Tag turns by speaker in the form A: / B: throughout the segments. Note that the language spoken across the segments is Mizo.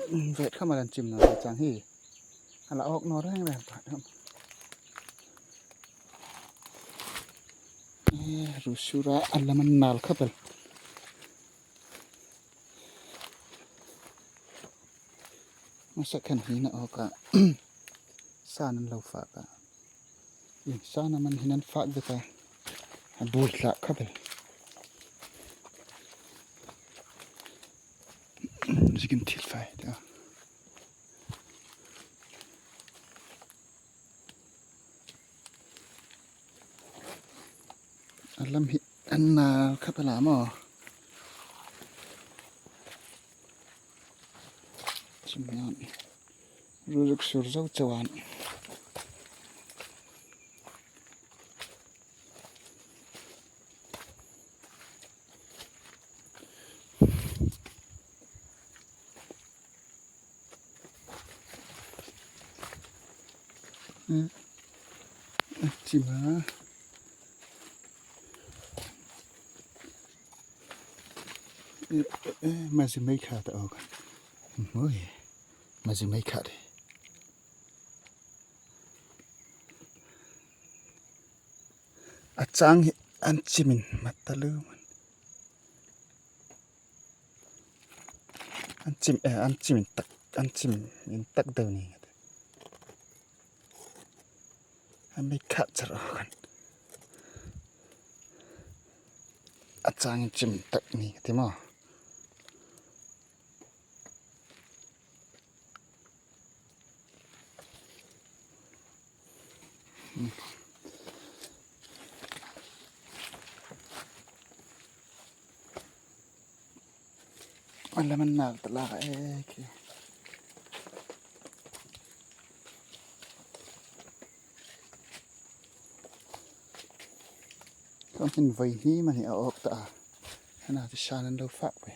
A: Vet kha malan chim na chang hi ala ok no reng reng pa rusura alaman nal khapel masa khan hi na oka san an lo fa ka san man hinan fa veka bul tla khapel zikin thil fai te a a lam hi an nal khap a la maw chimnan ruluk sur zo chuan chima mazi mai kha ta ok moi mazi mai kha de a chang hi an chimin matalu an chim an chimin tak an chim in tak deuh ni a mi kha char kan a chang in chim tak ni ti maw. Alaman nal talak eh khi. Kan hin voi hi mani a ok ta. Hana ti shan an lo fak ve.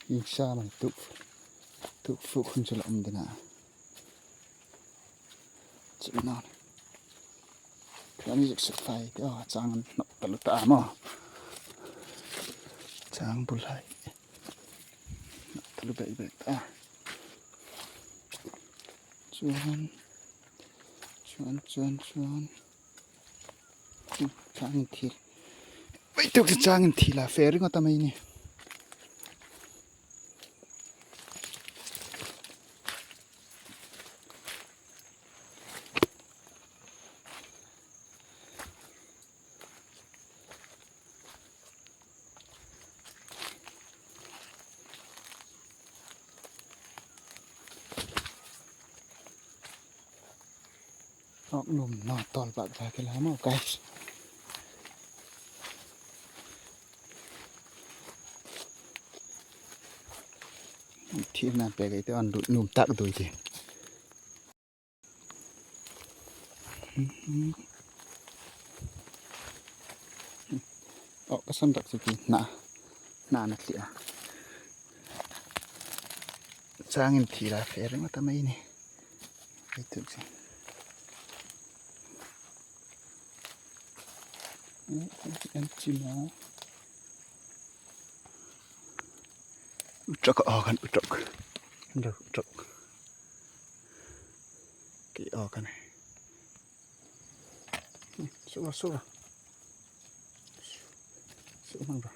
A: Yin sha man tuk tuk fu khun chula om dina. Chim non. Kan zik suk fai te o chang an nok ta lu ta mo. Chang bulai. Nok ta lu bei bei ta. Chuan chuan chuan chuan chang in thil. Mai tuk chu chang in thil a fe ringawt a mai ni. Ok num no tol bak va ke la mo guys. Thil nan pe cái te an num tak dui ti. Oh ka sam tak chu ki na na na thli a. Changin thi la fe ringawt a mai ni. Hei tu chu. An chim a. Uṭak a kan uṭak. Uṭak. Ki a kan. Sura sura. Sura mang ra.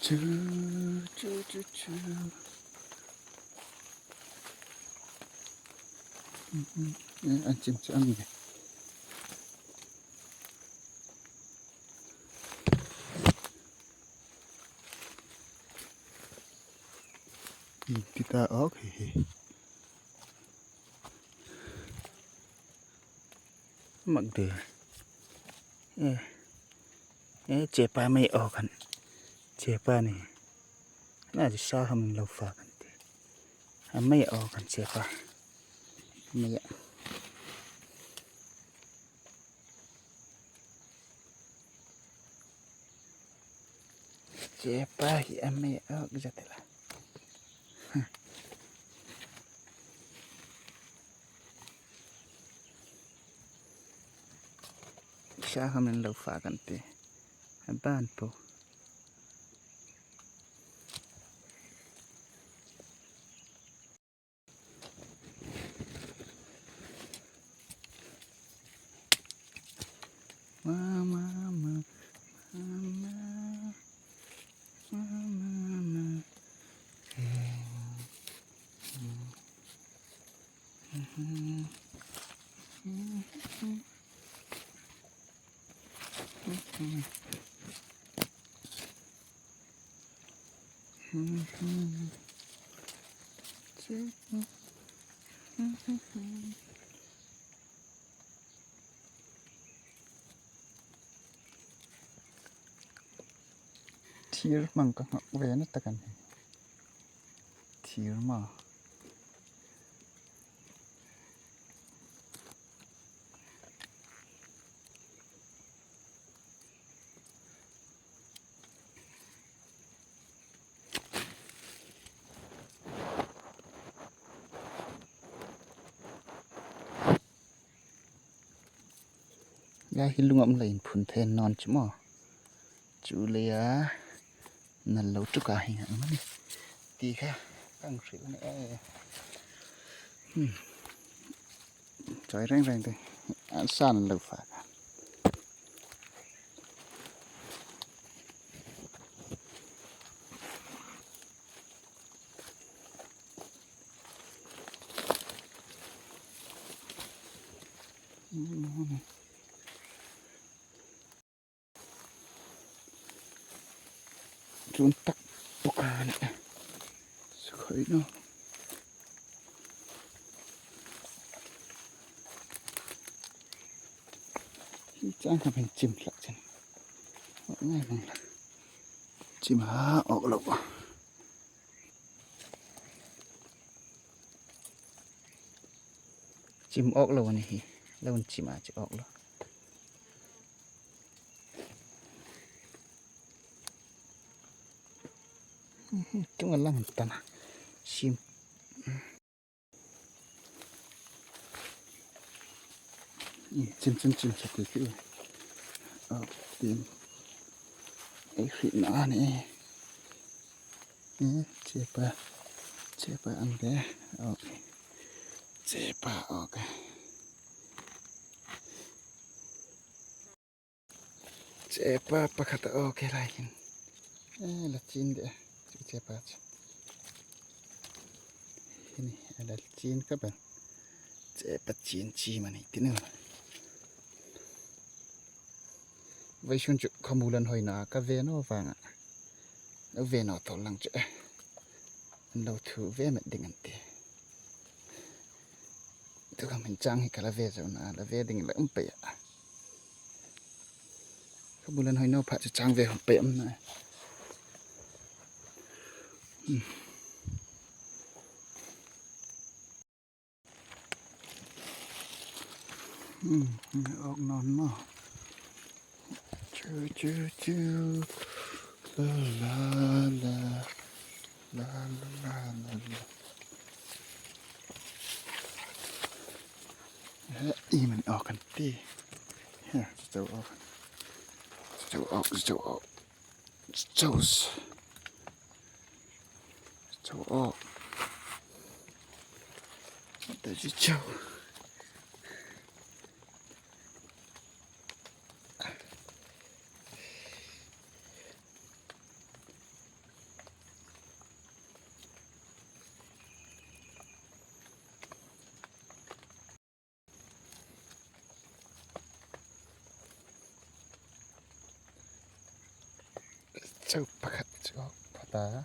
A: Chu chu chu chu. An chim chu ang ni. Ti ta awk hei hi. Mak de. E e chepa mai awk han. Chepa ni. Na ji sa ham lo fa kan ti. A mai awk han chepa. Mai a. Chepa hi a mai awk zatela. Sa kha min lo fa kan ti a ban pawh. Mama mama mama Thir hmang ka nghak ve na tak a ni thir maw. Lai hi lung a awm lo inphun thei an nawn chu maw chu lei a nal lo tuk a hei ang mai tih kha ka ang hrilh a ni e chawi reng reng te an san an lo fak a. Chuan tak bawk a ni a sakhawih no. Hi chang kha min chim hlak chin ngai mang la chim ha awk lo. Chim awk lo ani hi lo an chim a chi awk lo. Chung a lang tan a sim. Chim chim chim chak ti khi tin ei hrih na ani e chepa chepa an ve ok chepa ok chepa pakhat a ok lai hin e la chin de chu chepa chu hini a la chin ka ban chepa chin chi mani tinu Vaishun chu khamulan hawina ka ve no vanga lo ve no tawh lang chu e an lo thu ve met ding an ti tu ka min chang hi ka la ve zo na la ve ding la um pe a khamulan hawina pha chu chang ve hom pe am na ออกนอนมาชูชูชูลาลาลาลาลาลาลาอีมันออกกันตีฮะจะออกจะออกจะออกจะจะออกจะเจ้า Chau pakhat chu phata.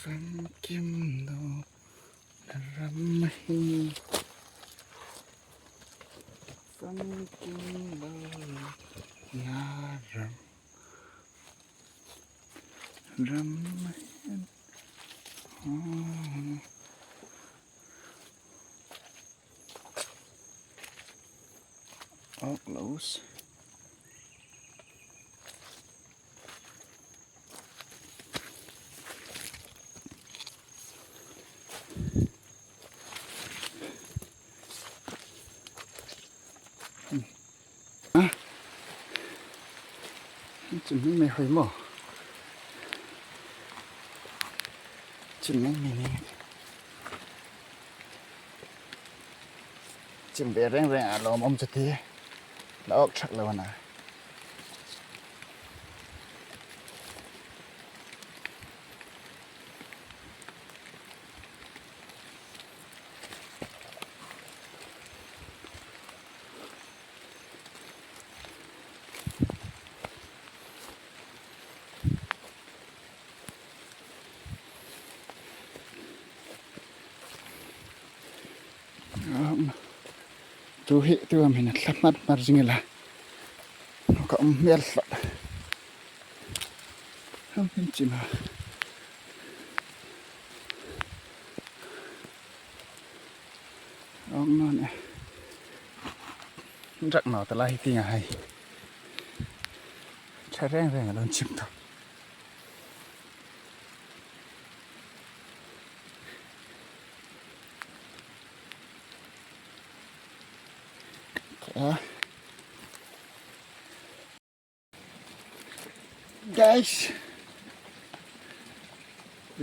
A: Famkim lo na ram hi Famkim lo na ram ram hian All close. Chim mày hơi mỏ chim mày mày chim ve reng reng a lawm awm chuti la awk thak lo ana. Tu hi tu am hin thla hmar hmar zingila ka um hmel hla ham hin chima ong non e rak no ta lai hi tinga hai tha reng reng a lon chim to Guys,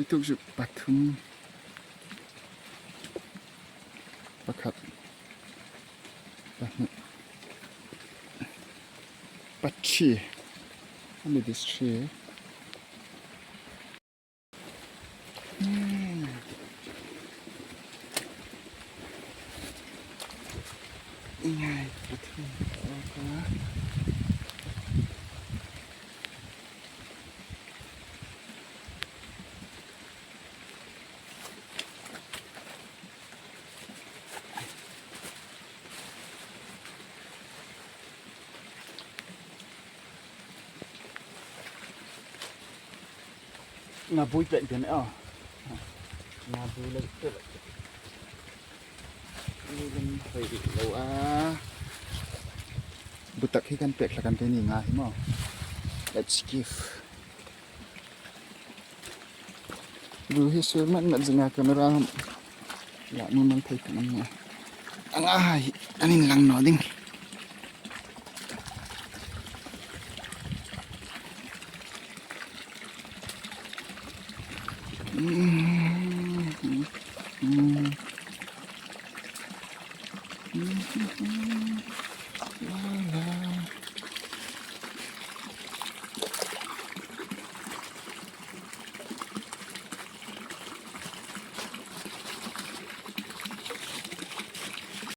A: tuk zu pathum pakhat pahnih pathi ani this tree. Nga bui pen pen aw nga bu le te ni kan hoi lo a butak hi kan pek thlakan te ni nga hi maw let's give bu hi sur mat mat zinga camera la ni man thei kan nia anga hai anin lang no ding.